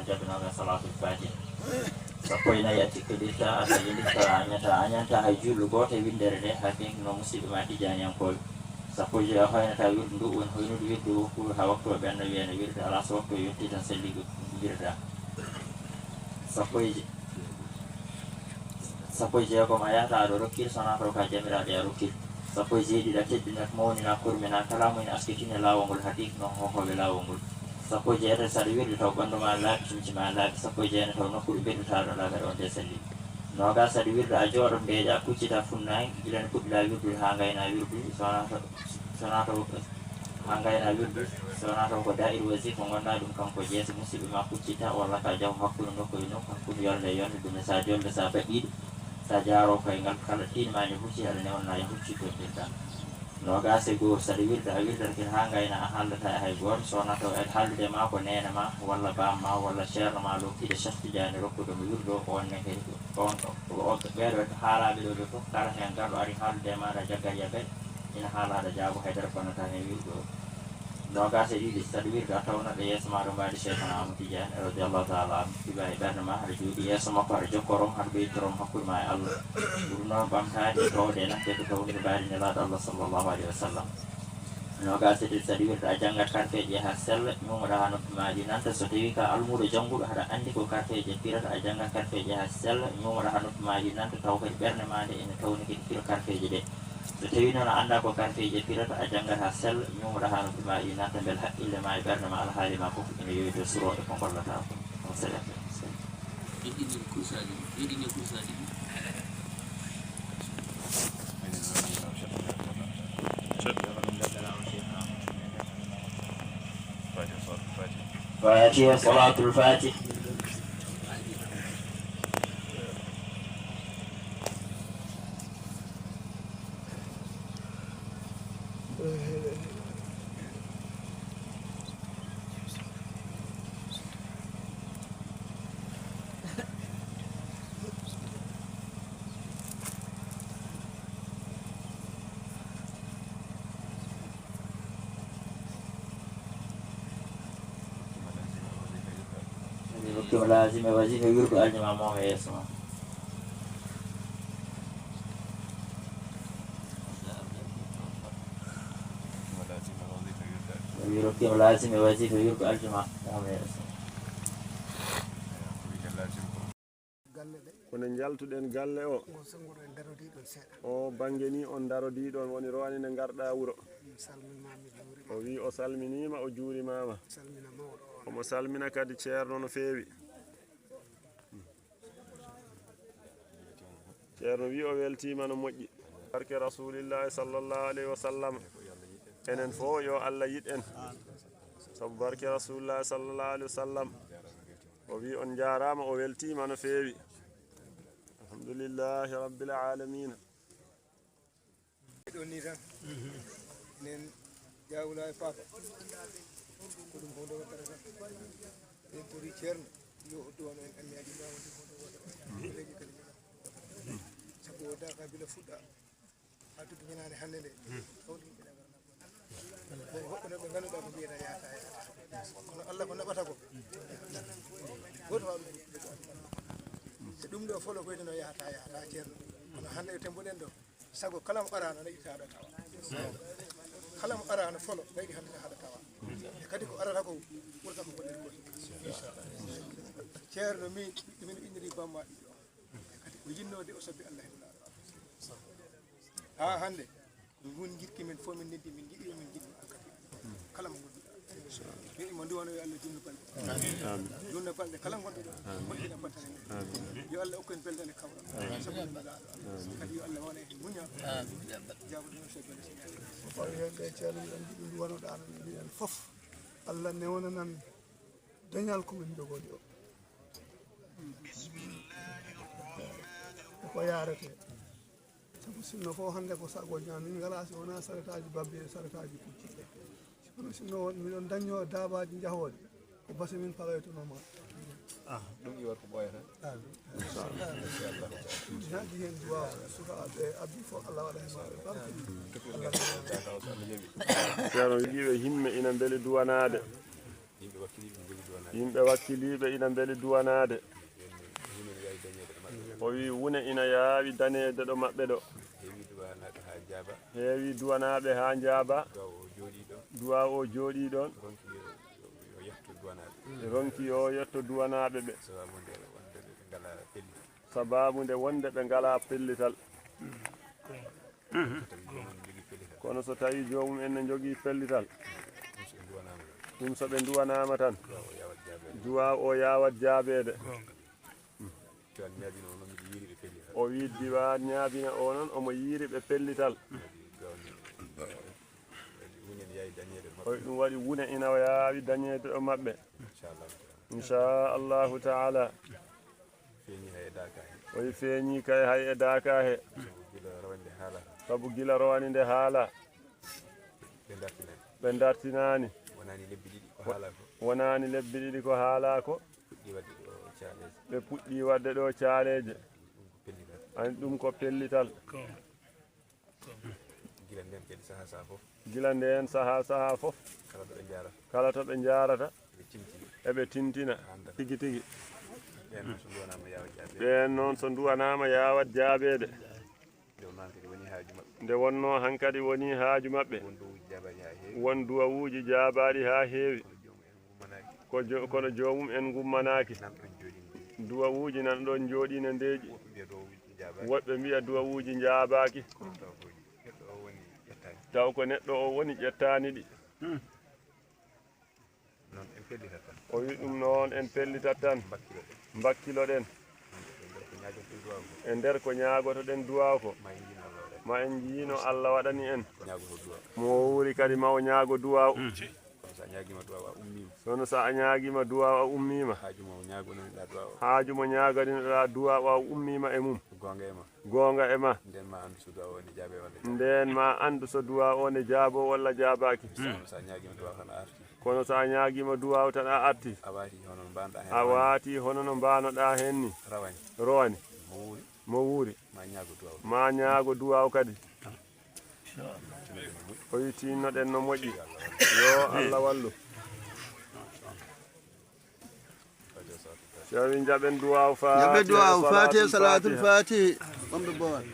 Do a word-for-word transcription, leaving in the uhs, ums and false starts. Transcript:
Jaɓinooga salaatul faatiha. Sappo e nayi a tikkiɗirta, a saƴindirta, a añata, a añanta hay juulɗo gooto e winndere nde, haqiiqa no musiɗɓe ma tijjaaniyankooɓe. Sappo e joy a hoynata wirdu ndu, woni hoynude wirdu wokkude haa waktu o ɓenna wiyana wirde, alaa so waktu o yonti tan selli wirda. Sappo e je-, sappo e jeegom a yahata aɗo rokkir, so wonaa taw ka jamiraaɗo a rokkir. Sappo e jeeɗiɗi a teddina, mawnina, kurmina, kala mo ina askitine laawol ngol, haqiiqa no hohooɓe laawol ngol. Sappo e jeetati saɗa wirde taw ɓanndu ma laaɓi, cumci ma laaɓi. Sappo e jeenayi taw nokku ɗo mbedduɗaa ɗo laaɓere on de selli. Noogaas saɗa wirde a jooɗo mbeeƴa, kuccita funnaange, gila no puɗɗiɗaa wirdude haa ngayna wirdu, so wonaa taw, so wonaa taw, haa ngayna wirdu, so wonaa taw ko daa'ir wasifa ngonɗaa ɗum kanko jeese, musiɗɓe ma kuccita, walla ka jaw hakkunde nokku e nokku, hakkunde yolnde e yolnde, ɗum ne sa jolde, sa baɗɗiiɗo, sa jaaro koyngal, kala tiiɗi ma ne hucci, aɗa newna ya hucci to mbirɗa. Noogaas e goo, saɗa wirda, a wirdatake haa ngayna, a haaldataa e hay gooto, so wonaa taw aɗa haaldude ma ko neene ma, walla baam ma, walla ceerno ma, lokkiiɗo Cheikh Tidiane rokkude mo wirdo, on ne kadi ko on ɗo. Ko on ɗo, ɓeeɗo haalaaɓe ɗo ɓe fof, kala heen garɗo ari haaldude e maaɗa, jaggat yabere, ina haala aɗa jaabo, hay dara bonnataa heen wirdo o. Noogaas e ɗiɗi, saɗa wirda a taw neɗɗo yeeso ma ɗo mbaadi Cheikhana Amadou Tidiane, radiyallahu taala anhu, siba e ɓernde ma, aɗa jooɗi yeeso makko, aɗa jokkoro mo, aɗa ɓeytoro mo hakkunde ma e Allah. Ɓuri noon ɓamtaade, towde e nafde ko tawnude mbaadi Nelaaɗo Allah sallallahu alayhi wa sallam. Noogaas e tati saɗa wirda a janngat karfeeje haa sella, ñoomoɗaa haa noppi ma ɗi nanta. So tawii ko a almuudo jannguɗo, haɗa anndi ko karfeeje pirata, a janngat karfeeje haa sella, ñoomoɗaa haa noppi ma ɗi nanta, taw kadi ɓernde ma nde ene tawni kadi piro karfeeje ɗe. So tawii noon a anndaa ko karfeeje pirata, a janngat haa sella, ñoomoɗaa haa noppi ma ɗi nanta, mbele haqqille ma e ɓernde ma, alhaali ma fof ene yowitii e suro e ko ngollataa ko. On sella. Yeɗɗinen kursaaji ɗi, yeɗɗinen kursaaji ɗi. Fatiha, salaatul Fatiha. Mi rokkiima laazim e wasifa wirdu aljumaa mo e yeeso ma. Mi rokkiima laazim e wasifa wirdu aljumaa mo e yeeso ma. Galle ɗe. Kono njaltuɗen galle o. Ngo senngo ɗo en darodii ɗon seeɗa. O bannge ni on darodii ɗon woni rowani nde ngarɗaa wuro. Mi salminma, mi juurima. O wi o salminiima, o juurimaama. Salmina mawɗo o. Omo salmina kadi ceerno no feewi. Ceerno wi o weltiima no moƴƴi. Barke Rasuulillahi sallallahu alayhi wa sallam. Enen fof yo Allah yiɗ en. Sabu barke Rasuulillahi sallallahu alayhi wa sallam. O wi on njaaraama, o weltiima no feewi. Alhamdulillahi rabbil aalamiina. Ɗon ni tan. Enen Jaawula e Paapa. Ko ɗum ko nde waɗata tan. En tori ceerno, yo o duwano en anniyaaji ma wonde ko nde waɗata. Leƴƴi kadi. Sabu o daaka bila fuɗɗa. Haa tuggi ñalaande hannde nde, tawde yimɓe nagara nagara. Bon, woɓɓe noon ɓe ngannduɗaa ko mbiyata yahata yahata. Kono Allah ko naɓata ko. Gooto waawi ɗum. E ɗum ɗo folo ko wiyeteno yahata yahata ceerno. Kono hannde e tembo ɗen ɗo, sago kala mo araano nayi tawa tawa. Kala mo araano folo nayi hannde haɗa tawa. E kadi ko arata ko ɓurata ko wonde ko. Ceerno min, min inniri bamma ɗiɗo. Kadi o yinnoo de o sabbi Allah e Nulaaɗo. Haa hannde, ko ngun njiɗki men fof, min neddi, min njiɗi, min njiɗi mo hakkadi. Kala mo ngonduɗaa. Yo imo nduwano yo Allah junno balɗe. Junno balɗe kala ngonduɗo. Moƴƴina battane men. Yo Allah okku en belɗe nde kawra. Sabu men Nulaaɗo. Kadi yo Allah wona en muñal. Jaabo ɗum o sabbi Allah. Ko fawi heen ɗe ceerno, miɗen njiɗi nduwanoɗaa men minen fof. Allah newnanan dañal ko min njogori o. Ko yaarete. Sabu sinno fof hannde ko sago ñaam, min ngalaa si wonaa saretaaji babbe e saretaaji pucci. Si kono sinno won, miɗon daññoo daabaaji jahooɗi, ko base min paloytonoo ma. Ah, ɗum iwat ko ɓooyata. Ah. Inchallah. Ɗum haɗi heen duwaaw, sukaaɓe, abbi fof, Allah waɗa heen maɓɓe barke. Allah. Ceerno wiɗiiɓe himme ina mbeli duwanaade. Yimɓe wakkiliiɓe ɓe njogii Yimɓe wakkiliiɓe ina mbeli duwanaade. O wi wune ina yaawi daneede ɗo maɓɓe ɗo. Heewi duwanaaɓe haa njaaba. Heewi duwanaaɓe haa njaaba. Duwa o jooɗii ɗon. Duwa o jooɗii ɗon. Ronki yo, yo yetto duwanaaɓe. Ronki yo yetto duwanaaɓe ɓe. Sababu nde wonde ɓe ngalaa pellital. Sababu nde wonde ɓe ngalaa pellital. Kono so tawi joomum en ne njogii pellital. Ɗum so ɓe nduwanaama tan. Duwa o yaawat jaabeede. O wi diwaan ñaabina o noon omo yiiri ɓe pellital. Oy ɗum waɗi wune ina yaawi dañeede ɗo maɓɓe. Inchallahu taala. Oy feeñi kay hay e daaka he. Sabu gila rowani nde haala. Ɓe dartinaani. Wonaani lebbi ɗiɗi ko haalaa ko. Ɓe puɗɗii waɗde ɗo caaleeje. Ani ɗum ko pellital. Gila ndeen kadi sahaa sahaa fof. Gila ndeen sahaa sahaa fof. Kala to ɓe njaarata. Kala to ɓe njaarata. Ɓe tintina. Eɓe tintina. Tigi tigi. Ɓeen noon so nduwanaama yaawa jaabeede. Ɓeen noon so nduwanaama yaawat jaabeede. Nde wonnoo hankadi woni haaju maɓɓe. Nde wonnoo hankadi woni haaju maɓɓe. Won duwawuuji jaabaaɗi haa heewi. Won duwawuuji jaabaaɗi haa heewi. Kono joomum en ngummanaaki. Ko jo-, kono joomum en ngummanaaki. Nan ɗon jooɗii ndeeji. Duwawuuji nan ɗon jooɗii ne ndeeji. Woɓɓe mbiya duwawuuji njaabaaki. Woɓɓe mbiya duwawuuji njaabaaki. Kono taw ko neɗɗo o woni ƴettaani. Taw ko neɗɗo o woni ƴettaani ɗi. Noon en pellitat tan. O wi ɗum noon en pellitat tan. Mbakkiloɗen. Mbakkiloɗen. E nder ko ñaagotoɗen duwaaw ko. E nder ko ñaagotoɗen duwaaw ko. Ma en njiino Allah waɗani en. Ma en njiino Allah waɗani en. Ñaagoto duwaaw. Mo wuuri kadi ma o ñaago duwaaw. Kono so a ñaagiima duwaaw a ummiima. Kono so a ñaagiima duwaaw a ummiima. Haaju mo ñaagoninoɗaa duwaaw o. Haaju mo ñaagoninoɗaa duwaaw a ummiima e mum. Goonga e ma. Goonga e ma. Ndeen ma anndu so duwaaw o ne jaabee walla jaabaaki. Ndeen ma anndu so duwaaw o ne jaaboo walla jaabaaki. Kono so a ñaagiima duwaaw tan a artii. Kono so a ñaagiima duwaaw tan a artii. A waatii hono no mbaanoɗaa heen. A waatii hono no mbaanoɗaa heen ni. Rawane. Rowane. Mo wuuri. Mo wuuri. Ma ñaago duwaaw. Ma ñaago duwaaw kadi. O wi tinnoɗen no moƴƴi. Yo Allah wallu. So wi njaɓen duwaaw Faatiha. Njaɓen duwaaw Faatiha, Salaatul Faatiha. Wonɓe boowal.